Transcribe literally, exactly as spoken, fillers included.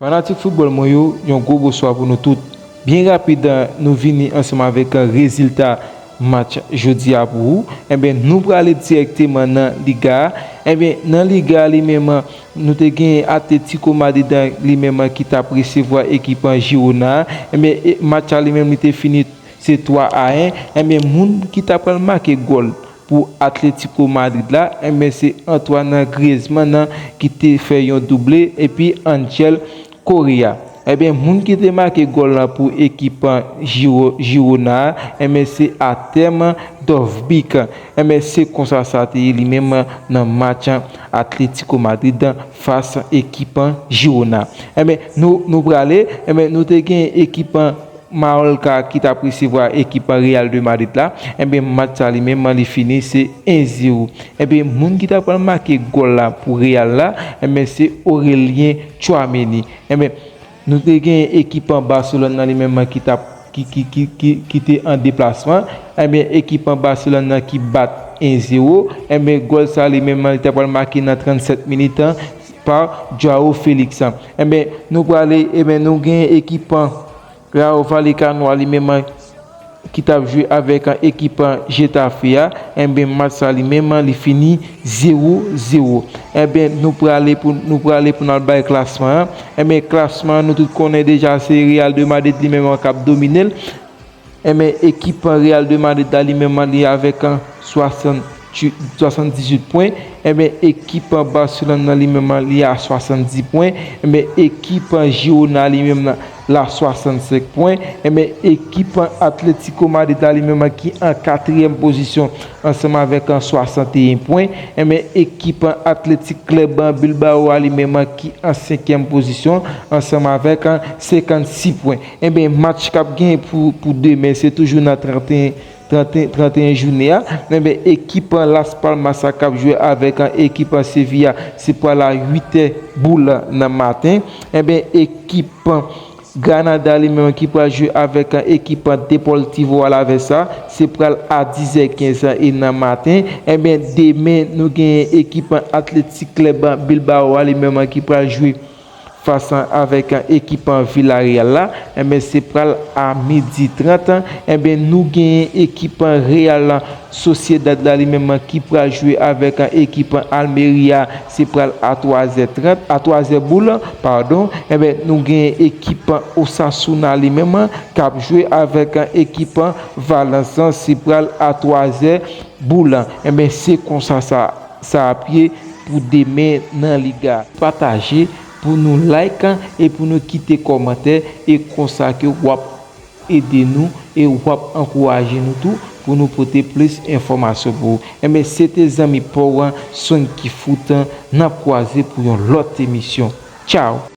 Fanatik foutbòl mwen yo, yon gwo bonswa pou nou tout. Byen rapid, nou vini ansanm avèk rezilta match jodi a pou ou. Enben, nou prale dirèkteman nan Liga a. Enben, nan Liga a li menm, nou te gen Atletico Madrid li menm ki t ap resevwa ekip Girona. Enben, e, match la li menm li te fini se twa a en. Enben, moun ki ta pral make gòl pou Atletico Madrid la, enben, se Antoine Griezmann nan ki te fè yon double, epi Angel Correa. Enben, moun ki te make gòl la pou ekip Giro-, Girona a, enben, se Artem Dovbyk. Enben, se konsa sa te ye li menm nan match Atletico Madrid fas ekip Girona. Enben, nou, nou prale, enben, nou te gen ekip Mallorca ki t ap resevwa ekip Real de Madrid la. Enben, match sa li menm li fini se en zewo. Enben, moun ki ta pral make gòl la pou Real la, enben, se Aurélien Tchouaméni. Enben, nou te gen ekip Barcelone nan li menm ki t ap, ki, ki, ki, ki, ki te an deplasman. Enben, ekip Barcelone nan ki bat en zewo. Enben, gòl sa li menm li ta pral make nan trannsèt minit pa Joao Félix. Enben, nou prale, enben, nou gen ekip Rayo Vallecano a li menm ki t ap jwe avèk ekip Getafe a, enben, match sa li menm li fini zewo zewo. Enben, nou prale pou, nou prale pou n al bay klasman an. Enben, klasman an, nou tout konnen deja se Real de Madrid li menm k ap domine l. Enben, ekip Real de Madrid la li menm li avèk swasanntuit, swasanndizuit pwen. Enben, ekip Barcelone nan li menm li a swasanndis pwen. Enben, ekip Girona li menm la swasannsenk pwen. Enben, ekip Atletico Madrid la li menm ki an katriyèm pozisyon ansanm avèk swasanteyen pwen. Enben, ekip Athletic Club Bilbao a li menm ki an senkyèm pozisyon ansanm avèk senkannsis pwen. Enben, match k ap gen pou, pou demen, se toujou nan tranteyen, tranteyen, tranteyen jounen an. Enben, ekip Las Palmas sa k ap jwe avèk ekip Sevilla, se pral a uitè boul nan maten. Enben, ekip Granada li menm ki pral jwe avèk ekip Deportivo Alavesa, se pral a dizè kenz e nan maten. Enben, demen, nou gen ekip Athletic Club Bilbao a li menm ki pral jwe fas avèk ekip Villarreal la, enben, se pral a midi trant. Enben, nou gen ekip Real Sociedad la li menm ki pral jwe avèk ekip Almeria, se pral a twazè trant, a twazè boul, padon. Enben, nou gen ekip Osasuna li menm k ap jwe avèk ekip Valence, se pral a twazè boul. Enben, se konsa sa, sa ap ye pou demen nan Liga. Pataje pou nou like e pou nou kite kòmantè, e konsa ke w ap ede nou e w ap ankouraje nou tou pou nou pote plis enfòmasyon pou ou. Enben, se te zanmi pa w Sonky Foot, n ap kwaze pou yon lòt emisyon. Tchaw!